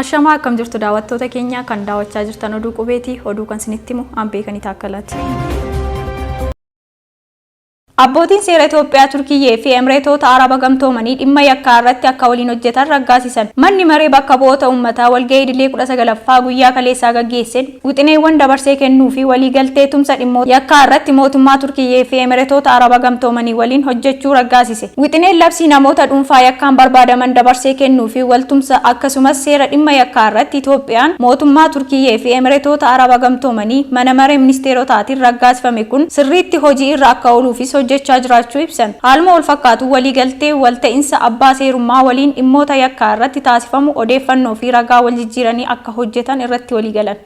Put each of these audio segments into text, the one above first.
Ashamaa akkam jirtu daawwattoota keenya kan daawwachaa jirtan oduu qubeeti oduu kan isinitti himu an beekanii taakkalaati. Abbootiin seera Itoophiyaa, Turkiyyee fi Emreetoota Araba Gamtoomanii dhimma yakkaa irratti akka waliin hojjetan raggaasisan. Manni Maree Bakka Bu'oota Ummataa walgahii idilee 19ffaa guyyaa kaleessaa gaggeesseen wixineewwan dabarsee kennuu fi waliigaltee tumsa dhimmoota yakkaa irratti mootummaa Turkiyyee fi Emeretoota Araba Gamtoomanii waliin hojjechuu raggaasise. Wixineen labsii namoota dhuunfaa yakkaan barbaadaman dabarsee kennuu fi waltumsa akkasumas seera dhimma yakkaa irratti Itoophiyaan mootummaa Turkiyyee fi Emeretoota Araba Gamtoomanii Mana Maree Ministeerotaatiin raggaasifame kun sirriitti hojii irra akka ooluufis hojjechaa jiraachuu ibsan. Haaluma walfakkaatuun waliigaltee walta'insa abbaa seerummaa waliin dhimmoota yakkaa irratti taasifamu odeeffannoo fi ragaa waljijjiiranii akka hojjetan irratti waliigalan.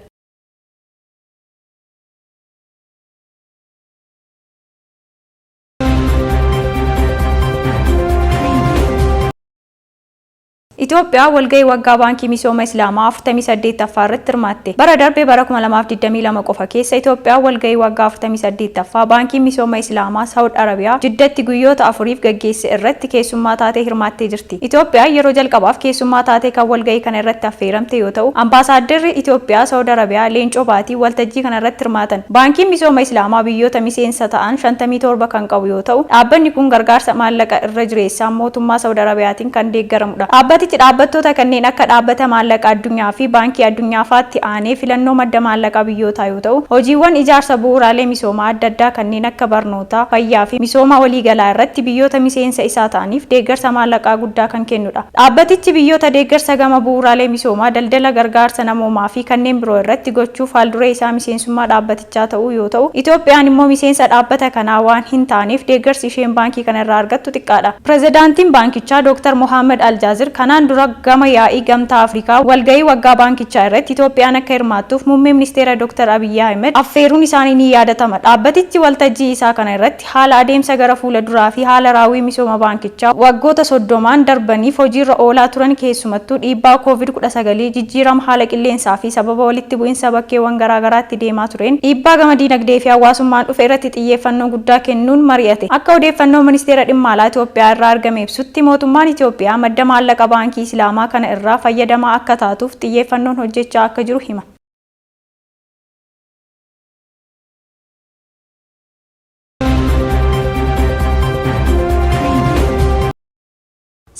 Itoophiyaan walgahii waggaa Baankii Misooma Islaamaa 48ffaa irratti hirmaatte. Bara darbe bara 2022 qofa keessa Itoophiyaan walgahii waggaa 48ffaa Baankiin Misooma Islaamaa Sawud Arabiyaa Jiddatti guyyoota afuriif gaggeesse irratti keessummaa taatee hirmaattee jirti. Itoophiyaan yeroo jalqabaaf keessummaa taatee kan walgahii kana irratti affeeramte yoo ta'u, Ambaasaaddarri Itoophiyaa Sawud Arabiyaa Leencoo Baatii waltajjii kana irratti hirmaatan. Baankiin Misooma Islaamaa biyyoota miseensa ta'an 57 kan qabu yoo ta'u, dhaabbanni kun gargaarsa maallaqa irra jireessaan mootummaa Sawud Arabiyaatiin kan deeggaramudha. Dhaabbatichi dhaabbattoota kanneen akka Dhaabbata Maallaqa Addunyaa fi Baankii Addunyaafaatti aanee filannoo madda maallaqaa biyyootaa yoo ta'u, hojiiwwan ijaarsa bu'uuraalee misoomaa adda addaa kanneen akka barnootaa, fayyaa fi misooma waliigalaa irratti biyyoota miseensa isaa ta'aniif deeggarsa maallaqaa guddaa kan kennudha. Dhaabbatichi biyyoota deeggarsa gama bu'uuraalee misoomaa, daldala, gargaarsa namoomaa fi kanneen biroo irratti gochuuf haalduree isaa miseensummaa dhaabbatichaa ta'uu yoo ta'u, Itoophiyaan immoo miseensa dhaabbata kanaa waan hin taaneef deeggarsi isheen baankii kana irraa argattu xiqqaadha. Pirezidaantiin baankichaa Dooktar Mohaammad Aljaazir kanaan dura gama yaa'ii Gamtaa Afrikaa walgahii waggaa baankichaa irratti Itoophiyaan akka hirmaattuuf Muummee Ministeera Dooktar Abiyyi Ahimad affeeruun isaanii ni yaadatama. Dhaabbatichi waltajjii isaa kana irratti haala adeemsa gara fuula duraa fi haala raawwii misooma baankichaa waggoota 30n darbaniif hojiirra oolaa turan keessumattuu dhiibbaa Covid 19, jijjiirama haala qilleensaa fi sababa walitti bu'insa bakkeewwan garaagaraatti deemaa tureen dhiibbaa gama diinagdee fi hawaasummaan dhufe irratti xiyyeeffannoo guddaa kennuun mari'ate. Akka odeeffannoon Ministeera Dhimma Alaa Itoophiyaa irraa argame ibsutti mootummaan Itoophiyaa madda maallaqa baankii Islaamaa kana irraa fayyadamaa akka taatuuf xiyyeeffannoon hojjechaa akka jiru hima.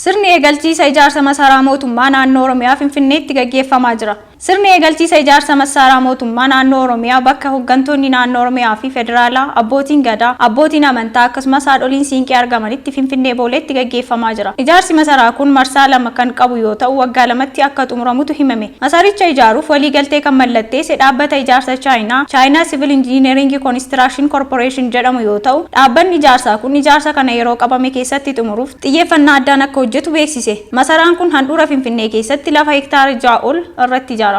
Sirni eegalchiisa ijaarsa masaraa mootummaa naannoo Oromiyaa Finfinneetti gaggeeffamaa jira. Sirni eegalchiisa ijaarsa massaaraa mootummaa naannoo Oromiyaa bakka hoggantoonni naannoo Oromiyaa fi Federaalaa, abbootiin Gadaa, abbootiin amantaa akkasumas haadholiin siinqee argamanitti Finfinnee Booleetti gaggeeffamaa jira. Ijaarsi masaraa kun marsaa 2 kan qabu yoo ta'u waggaa lamatti akka xumuramutu himame. Masaricha ijaaruuf waliigaltee kan mallatteesse dhaabbata ijaarsa Chaayinaa, China Civil Engineering Construction Corporation, jedhamu yoo ta'u, dhaabbanni ijaarsaa kun ijaarsa kana yeroo qabame keessatti xumuruuf xiyyeeffannaa addaan akka hojjetu beeksise. Masaraan kun handhuura Finfinnee keessatti lafa hektaara 6 ol irratti ijaarama.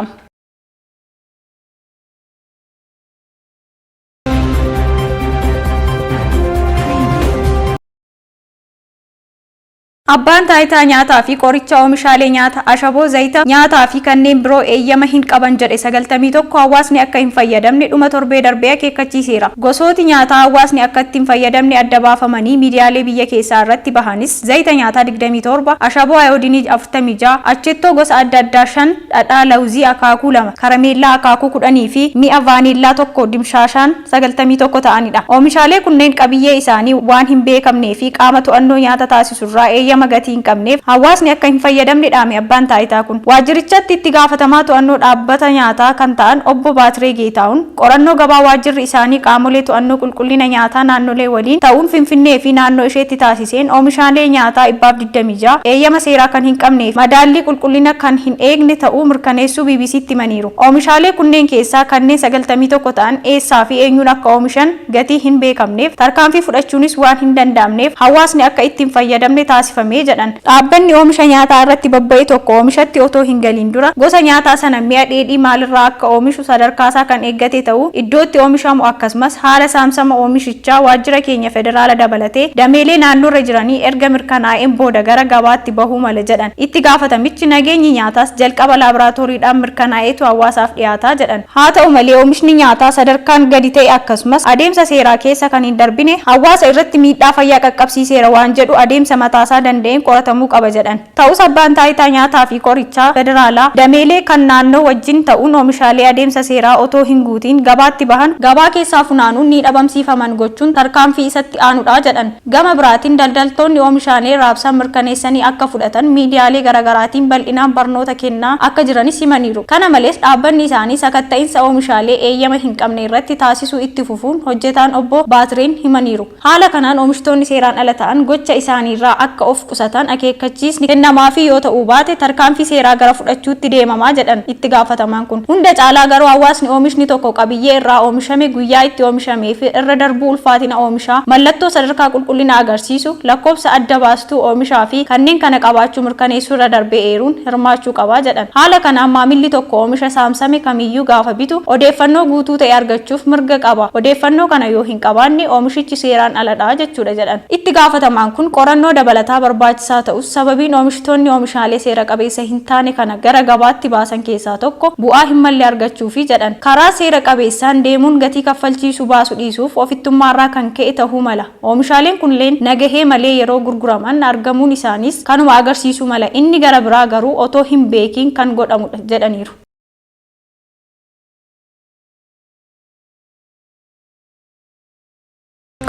Abbaan Taayitaa Nyaataa fi Qorichaa oomishaalee nyaata, ashaboo, zayita nyaataa fi kanneen biroo eeyyama hin qaban jedhe 91 hawaasni akka hin fayyadamne dhuma torbee darbee akeekkachiiseera. Gosooti nyaataa hawaasni akka itti hin fayyadamne adda baafamanii miidiyaalee biyya keessaa irratti bahanis zayita nyaataa 27, ashaboo ayoodinii 46, achettoo gosa adda addaa 5, dhadhaa lawuzii akaakuu 2, karameellaa akaakuu 10 fi mi'a vaaniillaa 1 dimshaashaan 91 ta'anidha. Oomishaalee kunneen qabiyyee isaanii waan hin beekamnee fi qaama to'annoo nyaata taasisurraa eeyyama gatii hin qabneef hawaasni akka hin fayyadamne dhaame abbaan taayitaa kun. Waajjirichatti itti gaafatamaa to'annoo dhaabbata nyaataa kan ta'an Obbo Baatiree Geetaahun, qorannoo gabaa waajjirri isaanii qaamolee to'annoo qulqullina nyaataa naannolee waliin ta'uun Finfinnee fi naannoo isheetti taasiseen oomishaalee nyaataa 126 eeyyama seeraa kan hin qabnee fi madaallii qulqullina kan hin eegne ta'uu mirkaneessuu BBCtti himaniiru. Oomishaalee kunneen keessaa kanneen 91 ta'an eessaa fi eenyuun akka oomishan gatii hin beekamneef tarkaanfii fudhachuunis waan hin danda'amneef hawaasni akka itti hin fayyadamne taasifame jedhan. Dhaabbanni oomisha nyaataa irratti bobba'e tokko oomishatti otoo hin galiin dura gosa nyaataa sana mi'a dheedhii maalirraa akka oomishu sadarkaasaa kan eeggate ta'uu, iddoo itti oomishamu akkasumas haala saamsama oomishichaa waajjira keenya federaala dabalatee dameelee naannoorra jiranii erga mirkanaa'een booda gara gabaatti bahuu mala jedhan. Itti gaafatamichi nageenyi nyaataas jalqaba laaboraatooriidhaan mirkanaa'eetu hawaasaaf dhiyaata jedhan. Haa ta'u malee oomishni nyaataa sadarkaan gadi ta'e akkasumas adeemsa seeraa keessa kan hin darbine hawaasa irratti miidhaa fayyaa qaqqabsiiseera waan jedhu adeemsa mataasaa danda'e danda'een qoratamuu qaba jedhan. Ta'us abbaan taayitaa nyaataa fi qorichaa federaalaa dameelee kan naannoo wajjin ta'uun oomishaalee adeemsa seeraa otoo hin guutiin gabaatti bahan gabaa keessaa funaanuun ni dhabamsiifaman gochuun tarkaanfii isatti aanudha jedhan. Gama biraatiin daldaltoonni oomishaalee raabsan mirkaneessanii akka fudhatan miidiyaalee garaagaraatiin bal'inaan barnoota kennaa akka jiranis himaniiru. Kana malees dhaabbanni isaanii sakatta'insa oomishaalee eeyyama hin qabne irratti taasisuu itti fufuun hojjetaan obbo Baatireen himaniiru. Haala kanaan oomishtoonni seeraan ala ta'an gocha isaaniirraa akka of qusatan akeekkachiisni kennamaafii yoo ta'uu baate tarkaanfii seeraa gara fudhachuutti deemamaa jedhan itti gaafatamaan kun. Hunda caalaa garuu hawaasni oomishni tokko qabiyyee irraa oomishame, guyyaa itti oomishamee fi irra darbuu ulfaatina oomishaa, mallattoo sadarkaa qulqullina agarsiisu, lakkoofsa adda baastuu oomishaa fi kanneen kana qabaachuu mirkaneessuu irra darbee eeruun hirmaachuu qaba jedhan. Haala kanaan maamilli tokko oomisha saamsame kamiyyuu gaafa bitu odeeffannoo guutuu ta'e argachuuf mirga qaba. Odeeffannoo kana yoo hin qabaanne oomishichi seeraan aladha jechuudha jedhan. Itti gaafatamaan kun qorannoo dabalataa barbaachisaa ta'us sababiin oomishtoonni oomishaalee seera qabeessa hin taane kana gara gabaatti baasan keessaa tokko bu'aa hin malle argachuufi jedhan. Karaa seera qabeessaan deemuun gatii kaffalchiisu baasu dhiisuuf ofittummaarraa kan ka'e tahuu mala. Oomishaaleen kunneen nagahee malee yeroo gurguraman argamuun isaaniis kanuma agarsiisuu mala. Inni gara biraa garuu otoo hin beekiin kan godhamudha jedhaniiru.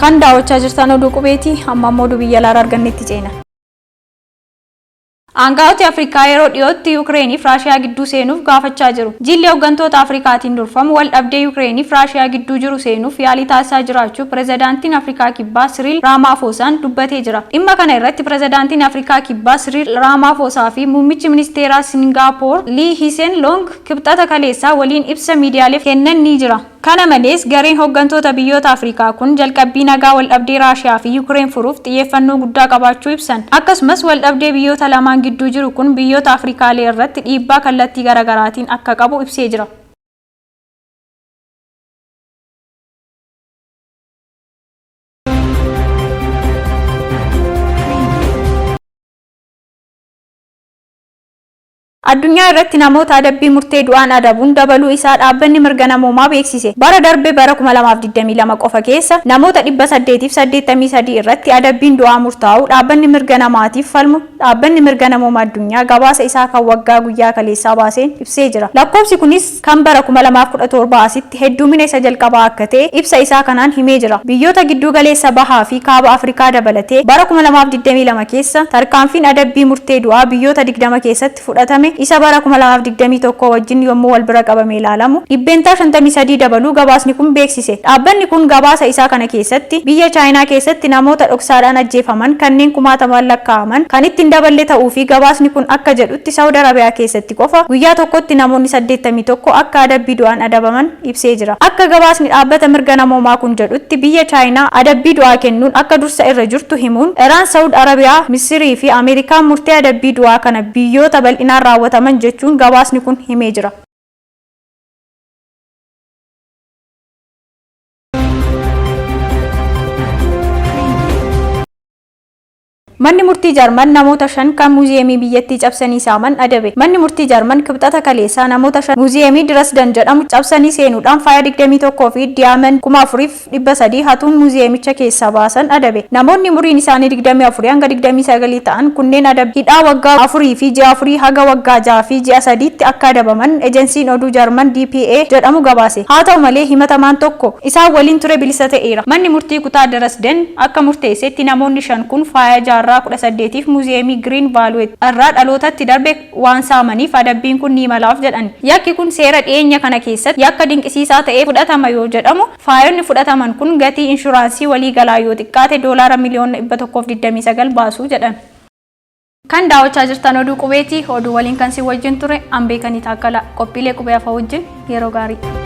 Kan daawwachaa jirtan oduu qubeeti. Amma immoo oduu biyya alaarraa argannetti ceena. Aangaa'oti Afrikaa yeroo dhiyootti Yukireeniif Raashiyaa gidduu seenuuf gaafachaa jiru. Jilli hoggantoota Afrikaatiin durfamu wal dhabdee Yukireeniif Raashiyaa gidduu jiru seenuuf yaalii taasisaa jiraachuu Pirezidaantiin Afrikaa Kibbaa Siriil Raamaafoosaan dubbatee jira. Dhimma kana irratti Pirezidaantiin Afrikaa Kibbaa Siriil Raamaafoosaa fi Muummichi Ministeeraa Singaapoor Lii Hiseen Loong Kibxata kaleessaa waliin ibsa miidiyaaleef kennan ni jira. Kana malees gareen hoggantoota biyyoota Afrikaa kun jalqabbii nagaa waldhabdee Raashiyaa fi Yukireen furuuf xiyyeeffannoo guddaa qabaachuu ibsan. Akkasumas waldhabdee biyyoota lamaan gidduu jiru kun biyyoota Afrikaalee irratti dhiibbaa kallattii garagaraatiin akka qabu ibsee jira. Addunyaa irratti namoota adabbii murtee du'aan adabuun dabaluu isaa dhaabbanni mirga namoomaa beeksise. Bara darbe bara 2022 qofa keessa namoota 883 irratti adabbiin du'aa murtaa'uu dhaabbanni mirga namaatiif falmu Dhaabbanni Mirga Namooma Addunyaa gabaasa isaa kan waggaa guyyaa kaleessaa baaseen ibsee jira. Lakkoofsi kunis kan bara 2017 asitti hedduumina isa jalqabaa akka ta'e ibsa isaa kanaan himee jira. Biyyoota Gidduu Galeessa Bahaa fi Kaaba Afrikaa dabalatee bara 2022 keessa tarkaanfiin adabbii murtee du'aa biyyoota 20 keessatti fudhatame isa bara 2021 wajjin yommuu wal bira qabamee ilaalamu 53% dabaluu gabaasni kun beeksise. Dhaabbanni kun gabaasa isaa kana keessatti biyya Chaayinaa keessatti namoota dhoksaadhaan ajjeefaman kanneen kumaatamaan lakkaa'aman kan itti hin daballe ta'uu fi gabaasni kun akka jedhutti Saawud Arabiyaa keessatti qofa guyyaa tokkotti namoonni 81 akka adabbii du'aan adabaman ibsee jira. Akka gabaasni dhaabbata mirga namoomaa kun jedhutti biyya Chaayinaa adabbii du'aa kennuun akka dursa irra jirtu himuun, Iraan, Sawud Arabiyaa, Misirii fi Ameerikaan murtee adabbii du'aa kana biyyoota bal'inaan raawwataman jechuun gabaasni kun himee jira. Manni murtii Jarman namoota 5 kan muuziyeemii biyyattii cabsanii saaman adabe. Manni murtii Jarman Kibxata kaleessaa namoota 5 muuziyeemii Dirasdan jedhamu cabsanii seenuudhaan faaya 21 fi diyaamand 4,300 hatuun muuziyeemicha keessaa baasan adabe. Namoonni umuriin isaanii 24 hanga 29 ta'an kunneen adabbii hidhaa waggaa afurii fi ji'a afurii haga waggaa jaha fi ji'a sadiitti akka adabaman ejensiin oduu Jarman dpa jedhamu gabaase. Haa ta'u malee himatamaan tokko isaan waliin ture bilisa ta'eera. Manni murtii kutaa Darasden akka murteessetti namoonni 5 kun faaya jaarraa 18f muuziyeemii Giriin Vaaluweet irraa dhalootatti darbe waan saamaniif adabbiin kun ni malaaf jedhan. Yakki kun seera dhiyeenya kana keessatti yakka dinqisiisaa ta'ee fudhatama yoo jedhamu, faayonni fudhataman kun gatii inshuraansii walii galaa yoo xiqqaate doolaara miliyoona 129 baasu jedhan. Kan daawwachaa jirtan oduu qubeeti. Oduu waliin kan si wajjin ture an Beekanii Taakkala. Qophiilee qubee hafa wajjin yeroo gaarii.